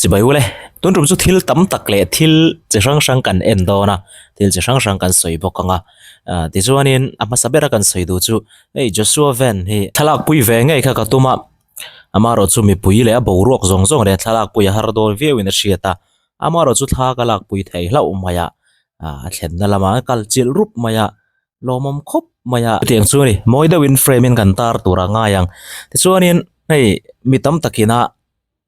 Chibai ule, tun tum chu thil tam tak leh thil chi hrang hrang kan en dawn a, thil chi hrang hrang kan sawi bawk ang a. Ah tichuanin a hmasa bera kan sawi duh chu hei Joshua Van hi thlalak pui ve ngei kha ka tum a, amaherawh chu mipui leh a boruak zawng zawng leh thlalak pui a har dawn viau in a hriat a, amaherawh chu thla ka lak pui thei hlauh mai a, ah a thlenna lamah a kal chilh rup mai a, lawmawm khawp mai a. Chutiang chu a ni, mawi deuhin frame in kan tar tur a ngai ang. Tichuanin hei mi tam takin a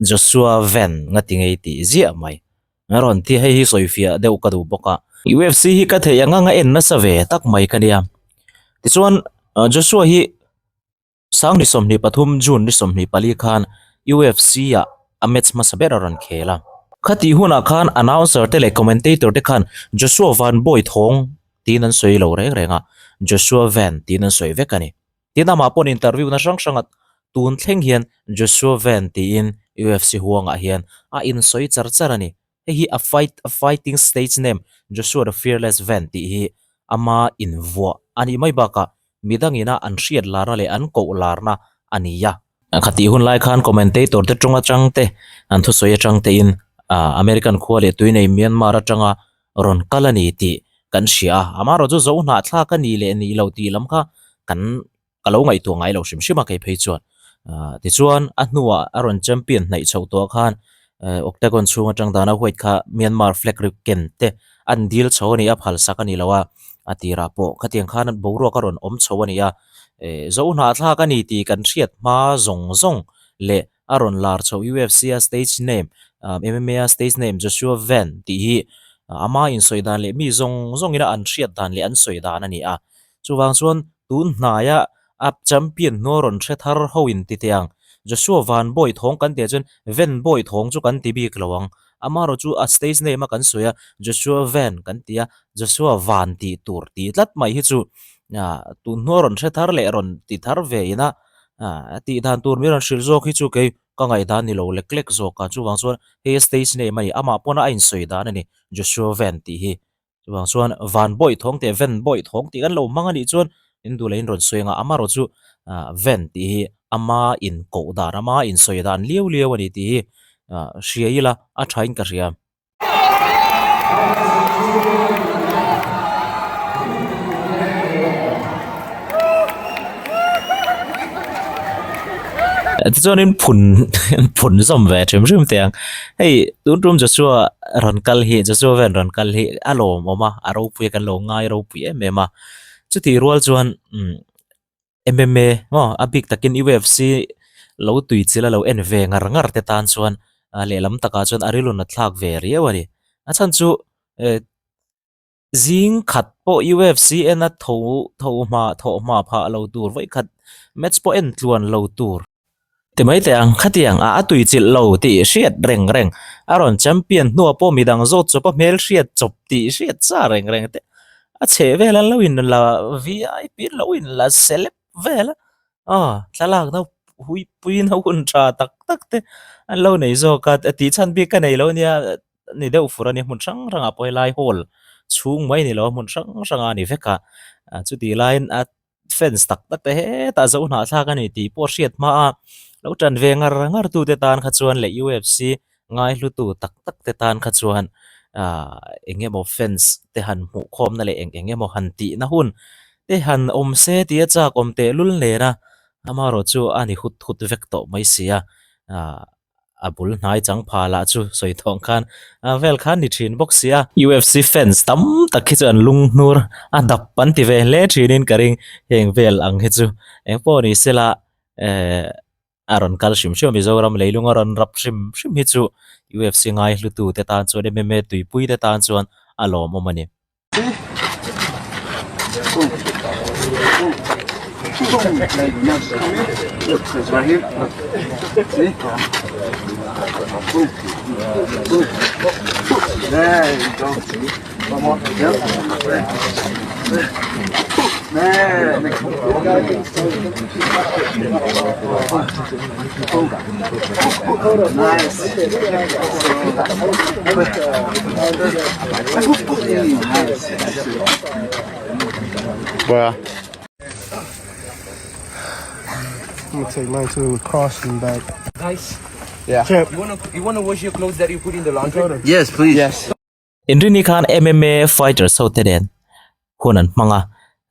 Joshua Van nga ti ngei tih ziah mai. A rawn ti hei hi sawifiah deuh ka duh bawk a. UFC hi ka theih ang anga en nasa ve tak mai ka nia. Tichuan Joshua hi Sangni 23 June ni 24 khan UFC ah a match hmasa ber a rawn khel a. Khatih hunah khan announcer te leh commentator te khan Joshua Van Bawi thawng tiin an sawi lo reng reng a, Joshua Van tiin an sawi vek a ni. Tin amah pawn interview na hrang hranga tun thleng hian Joshua Van tiin UFC huangah hian a insawi char char a ni. Hei hi a fight a fighting stage name Joshua the Fearless Van tih hi ama invuah a nih mai bakah midangina an hriat larna leh an koh larna a ni a. Khatih hun lai khan commentator te tawng atang te an thusawi atang tein American khua leh tui nei Myanmar atanga rawn kal a ni tih kan hria a, amaherawh chu zo hnahthlak a nih leh nih loh tih lam kha kan ka lo ngaihtuah ngai lo hrim hrim a kei phei chuan. Ahh tichuan a hnuah a rawn champion hnaih chhoh tawh khan ehh octagon chhung atang dana white kha Myanmar flag ri ken te an dil chho a ni a phal sak a ni lo a, a tirah pawh khatiang khan boruak a rawn awm chho a ni a, ehh zo hnahthlak a ni tih kan hriat hma zawng zawng leh a rawn lar chho UFC a stage name MMA a stage name Joshua Van tih hi ama insawi dan leh mi zawng zawng ina an hriat dan leh an sawi dan a ni a. Chuvang chuan tun hnaia a champion hnuai rawn hre thar ho in ti teh ang. Joshua Van Bawi thawng kan tih ah chuan Van Bawi thawng chu kan ti bik lo ang. Amaherawh chu a stage name a kan sawi a Joshua Van kan ti a, Joshua Van tih tur tih tlat mai hi chu tun hnuai rawn hre thar leh rawn ti thar ve ina A tih dan tur min rawn hrilh zawk hi chu kei ka ngaihdan ni lo lek lek zawk a, chuvang chuan hei a stage name a ni, amah pawna a insawi dan a ni Joshua Van tih hi, chuvang chuan Van Bawih thawng tih Van Bawih thawng tih kan lo hmang a nih chuan in duh leh in rawn sawi ang a, amaherawh chu Van tih hi ama inkoh dan ama insawi dan liau liau a ni tih hi hria ila a thain ka hria. Tichuanin phun phun zawm ve hrim hrim teh ang hei tun tum Joshua rawn kal hi Joshua vel rawn kal hi a lawmawm a a ropui a kan lo ngai ropui em em a chutih rual chuan umm MMA maw a bik takin UFC lo tui chilh a lo en ve ngar ngar te tan chuan a lehlam takah chuan a rilru nat thlak ve riau a ni a chhan chu eh zing khat pawh UFC en a tho tho hma thawh hma phah lo tur vawi khat match pawh en tluan lo tur. Ti mai teh ang, khatiang a a tui chilh lo tih hriat reng reng, a rawn champion hnuah pawh midang zawt chawp a hmel hriat chawp tih hriat sa reng reng te a chheh vel an lo in la VIP an lo in la celeb vel a, aw thlalak na hui pui na hun tha tak tak te an lo nei zawk a, tih chhan bik ka nei lo nia ni deuh fur a ni hmun hrang hrangah pawh helai hall chhung mai ni lo a hmun hrang hrangah a ni vek a, chutih laiin a fans tak tak te hetah zo hnahthlak a ni tih pawh hriat hma a lo tan ve ngar ngar tu te tan kha chuan leh UFC ngai hlu tu tak tak te tan kha chuan ah eng emaw fans te han hmuh khawm na leh eng eng emaw han tih na hun te han awm se tih a chak awm teh lul nen a amaherawh chu a ni hut hut vek tawh mai si a ah. a bul hnai chang pha lah chu sawi thawng khan a vel khan ni thin bawk sia. UFC fans tam tak hi chu an lung hnur a dap an ti ve hle thinin ka ring heng vel ang hi chu eng pawh ni sela eh a rawn kal hrim hrim a Mizoram leilung a rawn rap hrim hrim hi chu UFC ngai hlu tu te tan chuan MMA tuipui te tan chuan a lawmawm a ni. Well, I'm gonna take mine to the crossing back. Guys. Yeah. You wanna you wanna wash your clothes that you put in the laundry? Yes, please. Yes. Inrini khan MMA fighters ho te nen hun an hmang a,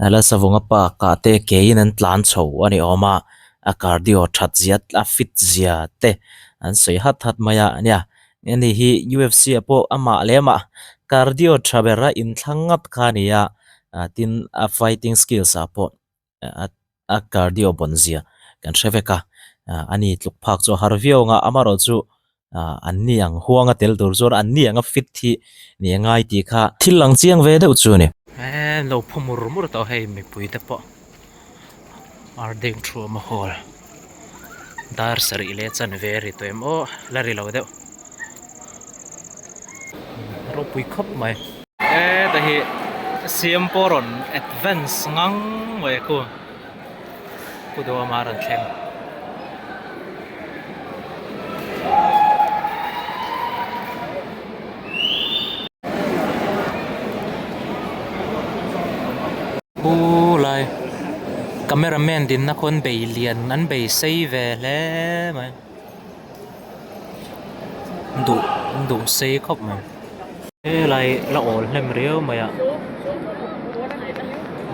Lalsavunga pa kah te keiin an tlan chho a ni awm a, a cardio that zia a fit zia te an sawi hat hat mai a nia. Ani hi UFC ah pawh amah leh amah cardio tha ber a inthlang ngat kha a ni a, tin a fighting skills ah pawh a cardio bawn zia kan hre vek a, ani tluk phak chu a har viau ang a, amaherawhchu an ni ang huang a tel tur chuan an ni ang a fit hi ni a ngai tih kha thil lang chiang ve deuh chu a ni. He lo phu mur mur tawh hei mipui te pawh ardeng thuam a hawl dar sarih leh chanve a ri tawh em aw la ri lo deuh ropui khawp mai. Heta hi siam pawh rawn advance ngang mai a khu pu Duhawma a rawn thleng. Pu lai camera man dinna khawn bei lian an bei sei ve hle mai. Duh duh sei khawp mai helai la awl hnem riau mai a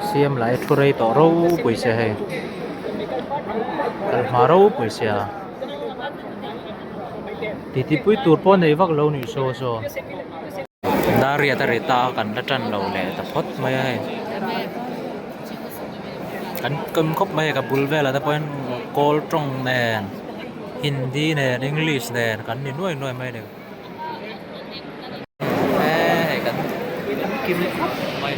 siam lai thu rei tawh ropui sia hei kal hma ropui sia titi pui tur pawh nei vak lo nih saw saw dar riat a ri ta a kan la tan lo leh ta phawt mai a hei. Kan tum khawp mai a ka bul velah te pawhin kawl tawng nen hindi nen english nen kan ni nuai nuai mai a ni hei kan kim khawp mai.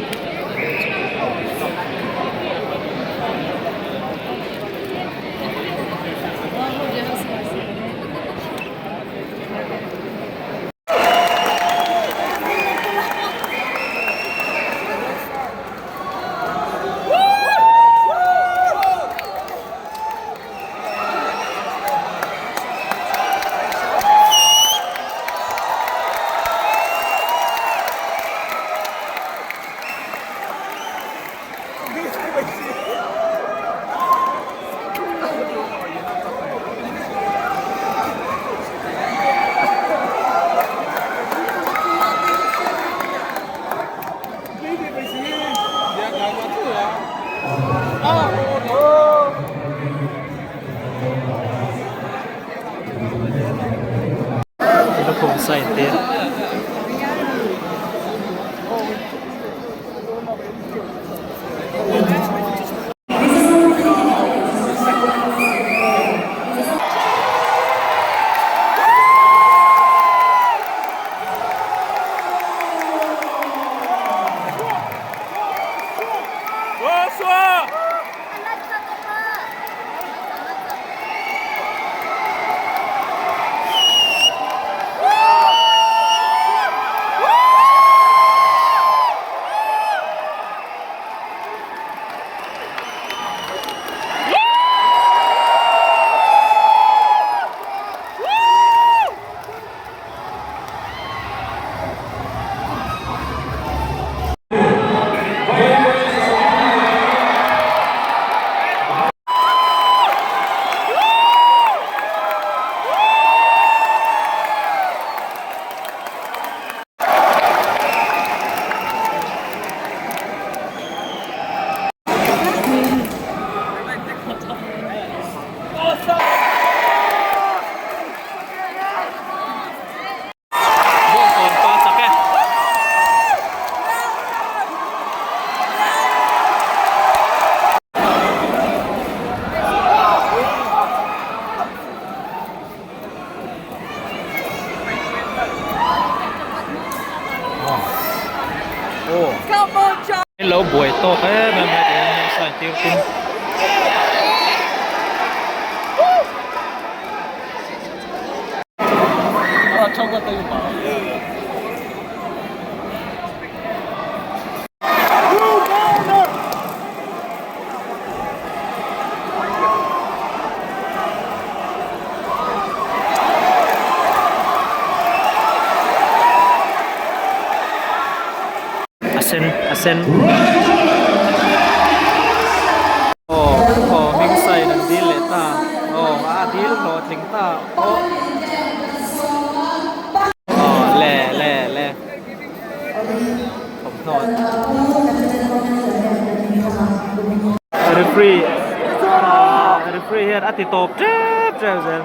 Lukhum sign te Lo buai tawk em em mai tiin an sign tir tum. A sen a sen aw aw hming sign an dil leh ta aw a dil. Thil hlawhtling ta aw. Aw le le le thawmhnaw referee referee hian a ti tawp tep tep zel.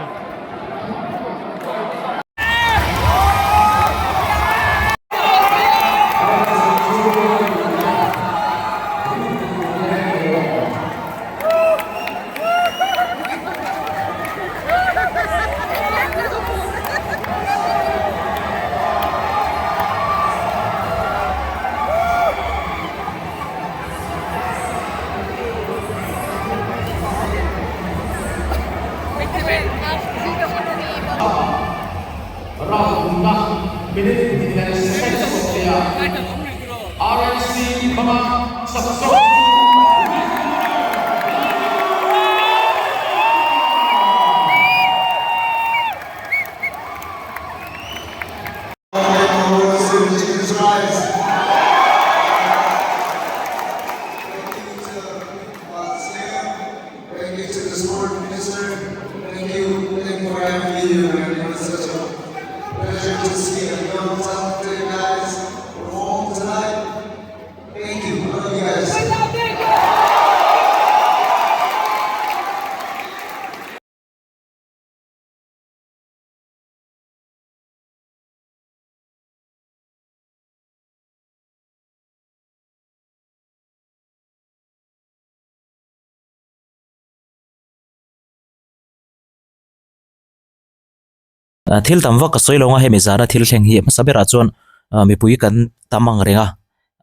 Thil tam vak ka sawi lo ang a hemi zana thil thleng hi hmasa berah chuan mipui kan tam ang reng a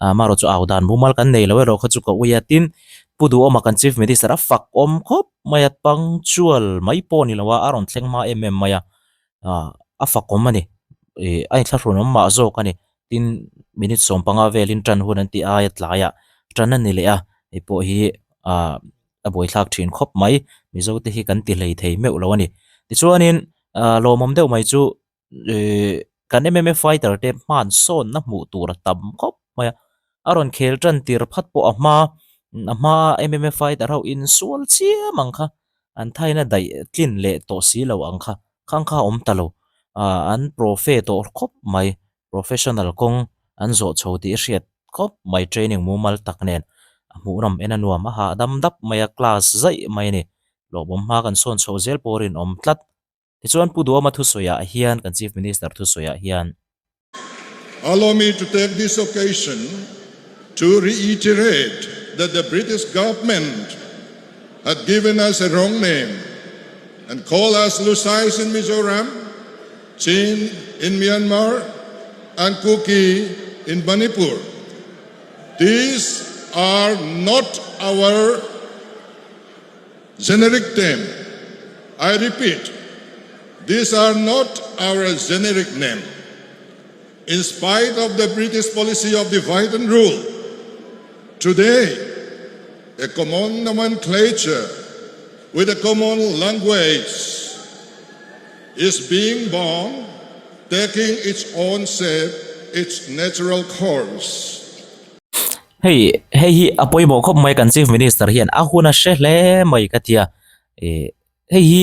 amaherawh chu au dan mumal kan nei lo erawh kha chu ka ui a tin Pu Duhawma kan Chief Minister a fak awm khawp mai a punctual mai pawh a ni lo a a rawn thleng hma em em mai a a fak awm a ni ih a inthlahrun awm mah zawk a ni tin minute 15 velin tan hun an tih aia tlaiah tan a ni leh a hei pawh hi ah a buaithlak thin khawp mai mizo te hi kan ti hlei thei meuh lo a ni tichuanin ah lawmawm deuh mai chu ih kan M_M_A fighter te hman sawnna hmuh tur a tam khawp mai a a rawn khel tan tir phat pawh a hma a hma M_M_A fighter ho insual chiam ang kha an thaina daih tlin leh tawh si lo ang kha khang kha a awm ta lo ah an profe tawh khawp mai professional kawng an zawh chho tih a hriat khawp mai training mumal tak nen a hmuh ram en a nuam a hahdam dap mai a class zaih mai a ni lawmawm hma kan sawn chho zel pawh rinawm tlat tichuan Pu Duhawma thusawiah hian kan Chief Minister thusawiah hian. Allow me to take this occasion to reiterate that the British government had given us a wrong name and called us Lusais in Mizoram, Chin in Myanmar and Kuki in Manipur. These are not our generic name. I repeat, these are not our generic name. In spite of the British policy of divide and rule, today a common nomenclature with a common language is being born, taking its own shape, its natural course. Hei hei hi a pawimawh khawp mai kan Chief Minister hian a hun a hre hle mai ka tia ih hei hi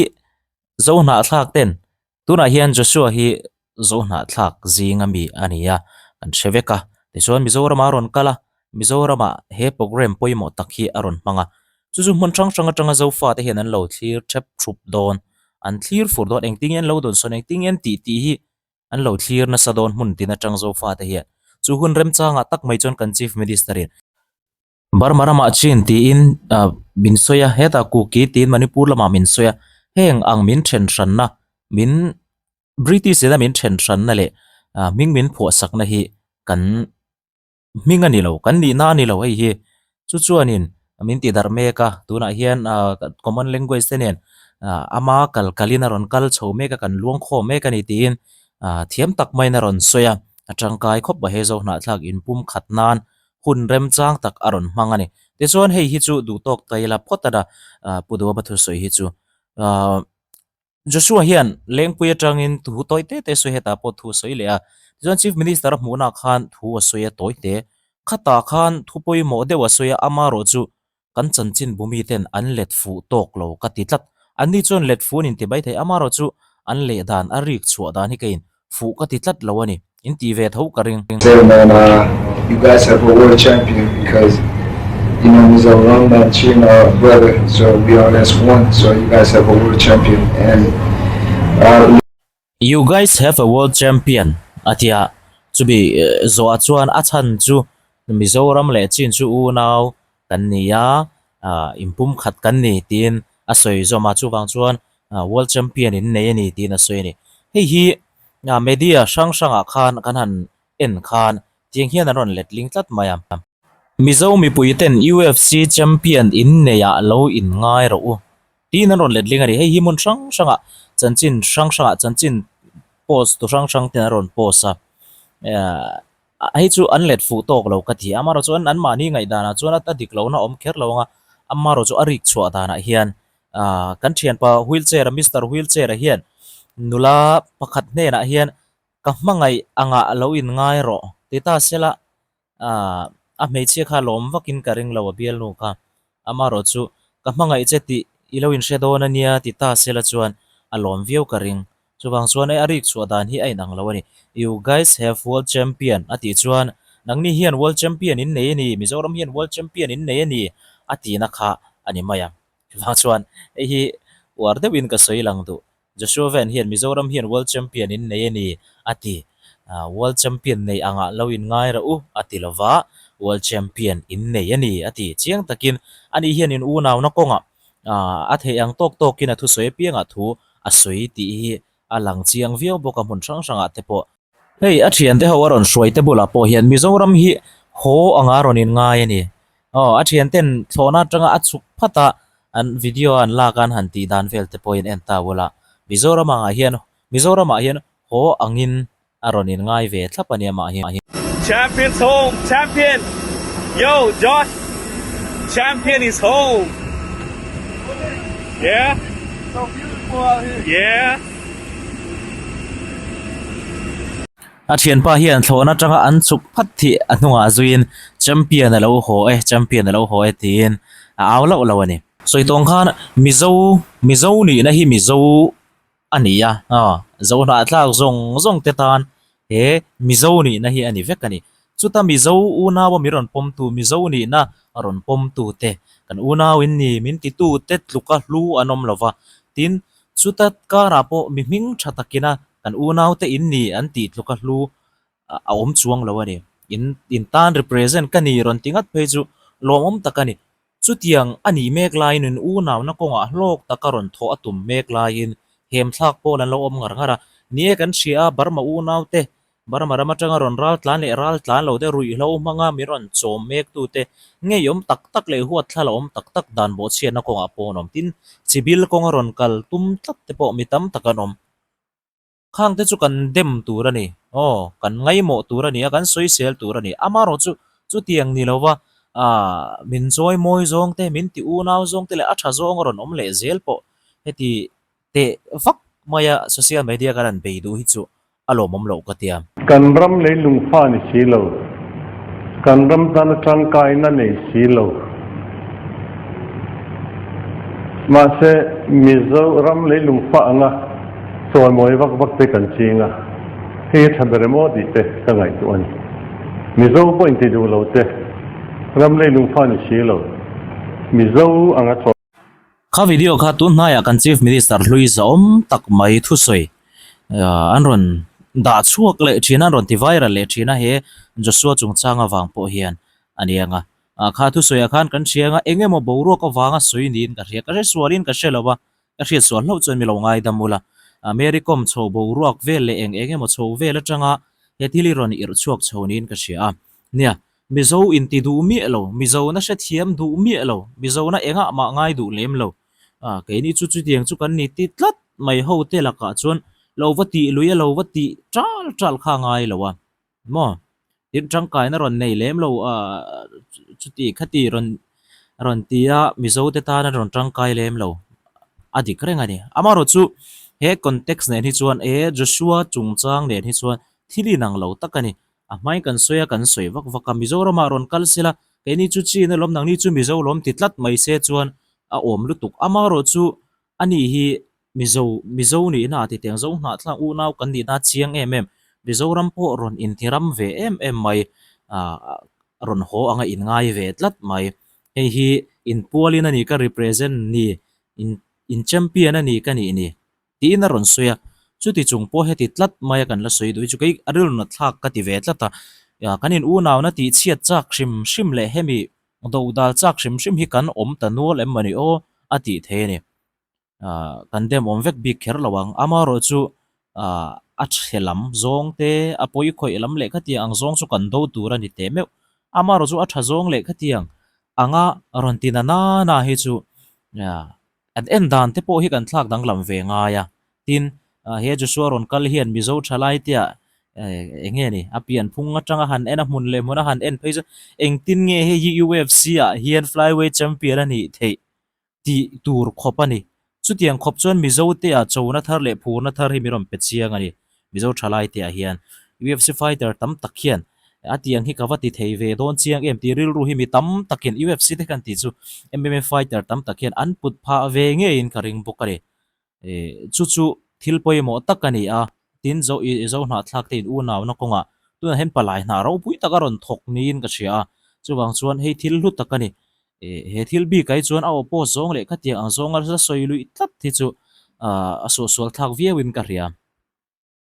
Zohnahthlak ten tunah hian Joshua hi Zohnahthlak zing ami a ni a kan hre vek a tichuan Mizoram a rawn kal a Mizoramah he programme pawimawh tak hi a rawn hmang a chu chu hmun hrang hrang atanga Zofa te hian an lo thlir thep thup dawn an thlir fur dawn engtin nge an lo dawn sawn engtin nge an tih tih hi an lo thlir nasa dawn hmun tin atang Zofa te hian chu hun remchangah tak mai chuan kan Chief Minister in Burma ramah chin tiin ah min sawi a hetah Kuki tiin Manipur lamah min sawi a heng ang min then hranna min British ina min then hranna leh ah hming min phuah sakna hi kan hming a ni lo kan nihna a ni lo hei hi chu chuanin min tih darh mek a tunah hian ah common language te nen ah ama kal kalin a rawn kal chho mek a kan luang khawm mek a ni tiin ah thiam tak maiin a rawn sawi a a tangkai khawp mai hei zo hnahthlak inpum khat nan hun remchang tak a rawn hmang a ni tichuan hei hi chu duh tawk ta ila phawt a ah Pu Duhawma thusawi hi chu ah. Joshua hian Lengpui atangin thu tawi te te sawi hetah pawh thu a sawi leh a, tichuan Chief Minister a hmuhna khan thu a sawi a tawi te. Khatah khan thu pawimawh deuh a sawi a, amaherawh chu kan chanchin bumi ten an let fuh tawk lo ka ti tlat. Anni chuan let fu an inti maithei, amaherawhchu an leh dan a rik chhuah dan hi keiin fuh ka ti tlat lo a ni. In tih ve tho ka ring. Say man uh you guys have a world champion because you know Mizoram and Chin are brother so we are as one so you guys have a world champion and uh. You guys have a world champion a ti a, chumi zawhah chuan a chhan chu Mizoram leh Chin chu unau kan ni a, inpumkhat kan ni tiin a sawi zawm a, chuvang chuan world champion in nei a ni tiin a sawi a ni. Hei hi media hrang hrangah khan kan han en khan tiang hian an rawn letling tlat mai a. Mizo mipui ten UFC champion in neiah lo in ngai rawh u tiin an rawn letling a ni. Hei hi hmun hrang hrangah chanchin hrang hrangah chanchin post tu hrang hrang ten an rawn post a. Hei chu an let fuh tawk lo ka ti a, amaherawh chuan anmahni ngaihdanah chuan a dik lohna a awm kher lo ang a, amaherawh chu a rik chhuah danah hian aaa kan thianpa wheelchair a Mister wheelchair a hian nula pakhat hnenah hian ka hmangaih angah lo inngai rawh ti ta sela aaa a hmeichhia kha lawm vakin ka ring lo a bialnu kha amaherawh chu ka hmangaih che tih i lo inhre dawn a nia ti ta sela chuan a lawm viau ka ring. Chuvang chuan hei a rik chhuah dan hi a inang lo a ni. You guys have world champion a tih chuan nangni hian world champion in nei a ni, Mizoram hian world champion in nei a ni a tihna kha a ni mai a. Chuvang chuan hei hi uar deuhin ka sawi lang duh. Joshua Van hian Mizoram hian world champion in nei a ni a ti. World champion nei angah lo in ngai rah u a ti lova, world champion in nei a ni a ti. Chiang takin ani hian in unauna kawngah a theih ang tawk tawkin a thusawi apiangah thu a sawi tih hi a lang chiang viau bawk a hmun hrang hrangah te pawh. Hei a thiante ho a rawn hruai te bulah pawh hian Mizoram hi haw anga rawn in ngai a ni. Aw a thianten thlawhna atanga a chhuk phat a an video a an lak a an han tih dan vel te pawhin en ta ula. Mizoram angah hian Mizoramah hian haw angin a rawn in ngai ve thlap a nia mah hi. Champion's home champion yo Josh champion is home yeah So beautiful out here yeah. A thianpa hian thlawhna atanga an chhuk phat thih a hnungah zuiin champion a lo haw e champion a lo haw e tiin a au loh lo a ni. Sawi tawng khan Mizo Mizo nihna hi Mizo a ni a, aw Zohnahthlak zawng zawng te tan he Mizo nihna hi a ni vek a ni. Chuta Mizo unau a mi rawn pawmtu, Mizo nihna a rawn pawmtu te, kan unau in ni min titu te tluka hlu an awm lo va, tin chuta karah pawh mi hming tha takina kan unau te in ni an tih tluka hlu a awm chuang lo a ni. In in tan represent ka ni rawn ti ngat phei chu lawmawm tak a ni. Chutiang a nih mek laiin in unauna kawngah hlawk taka rawn thawh a tum mek laiin hemthlak pawl an lo awm ngar ngar a. Ni e kan hria a, Burma unaute, Burma ram atanga rawn ral tlan leh ral tlan lo te, ruihhlo hmanga mi rawn chawm mektute ngeiawm tak tak leh huatthla la awm tak tak dan bawhchhiatna kawngah pawh an awm. Tin, chibil kawnga rawn kal tum tlat te pawh mi tam tak an awm. Khang te chu kan dem tur a ni. Aw, kan ngaimawh tur a ni a, kan sawisel tur a ni. Amaherawh chu chutiang ni lova aah min chawi mawi zawng te, min ti unau zawng te leh a tha zawng a rawn awm leh zel pawh heti teh vak maia social media kan han bei duh hi chu a lawmawm loh ka tia. Kan ram leilung fa ni si lo, kan ram tana tangkaina nei si lo. Mahse, Mizo ram leilung fa anga chawimawi vak vak te kan ching a, hei a tha ber em aw tih te ka ngaihtuah a ni. Mizo pawh inti duh lo te, ram leilung fa ni si lo, Mizo anga chawi. Kha video kha tun hnaiah kan Chief Minister hlui zahawm tak mai thusawi an rawn dah chhuak leh thin a, an rawn ti viral leh thin a, he Joshua chungchang avang pawh hian a ni ang a. Kha thusawiah khan kan hria ang a, eng emaw boruak avanga sawi niin ka hria, ka hre sualin ka hre lo va, ka hriat sual hlauh chuan mi lo ngaidam ula. Mary Kom chho boruak vel leh eng eng emaw chho vel atanga he thil hi rawn irh chhuak chho niin ka hria a. Nia, Mizo inti duh miah lo, Mizona hrethiam duh miah lo, Mizona engah mah ngai duh lem lo. Ah, keini chu chutiang chu kan ni ti tlat mai ho te lakah chuan lo va tih lui a lo va tih tal tal kha ngai lo a, maw? Tin tangkaina rawn nei lem lo ah chuti khati rawn rawn ti a Mizo te tana rawn tangkai lem lo a dik reng a ni. Amaherawhchu chu he context nen hi chuan he Joshua chungchang nen hi chuan thil inang lo tak a ni. A hmai kan sawi a, kan sawi vak vak a, Mizoramah rawn kal sela, keini chu Chin alawm, nangni chu Mizo lawm ti tlat mai se chuan a awm lutuk. Amaherawhchu. Ani hi Mizo, Mizo nihna a ti teng, Zo hnahthlak unau kan nihna a chiang em em, Mizoram pawh rawn intiram ve em em mai, ah rawn haw anga inngai ve tlat mai. Hei hi inpualin a ni ka represent ni, in in champion a ni ka nih ni tiin a rawn sawi a. Chuti chung pawh heti tlat maia kan la sawi duh hi chu kei a rilru thlak ka ti ve tlat a. Kan in unauna tihchhiat chak hrim hrim leh hemi dodal chak hrim hrim hi kan awm ta nual em mawni aw a tih thei a ni. Ahh kan dem awm vek bik kher lo ang. Amaherawh chu ahh a chhe lam zawng te a pawi khawih lam leh khatiang ang zawng chu kan do tur a ni teh meuh. Amaherawh chu a tha zawng leh khatiang anga rawn ti na nana hi chu ahh an en dan te pawh hi kan thlak danglam ve ngai a. Tin he Joshua rawn kal hian Mizo thalai te ah eng nge ni a pianphung atanga han en a hmun leh hmun a han en phei chuan engtin nge hei hi UFC ah hian flyweight champion a nih theih tih tur khawp a ni. Chutiang khawp chuan Mizo te ah chona thar leh phurna thar hi mi rawn pe chiang a ni. Mizo thalai te ah hian UFC fighter tam tak hian a tiang hi ka va ti thei ve dawn chiang em tih rilru hi mi tam takin UFC te kan tih chu MMA fighter tam tak hian an put phah ve ngeiin ka ring bawk a ni. Chu chu thil pawimawh tak a ni a, tin zo i zo hnahthlak te in unauna kawngah tunah hian palai hnah ropui tak a rawn thawk niin ka hria a, chuvang chuan hei thil hlu tak a ni. He thil bikah hi chuan a aw pawh zawng leh khatiang ang zawnga la sawi luih tlat hi chu a suahsual thlak viauin ka hria.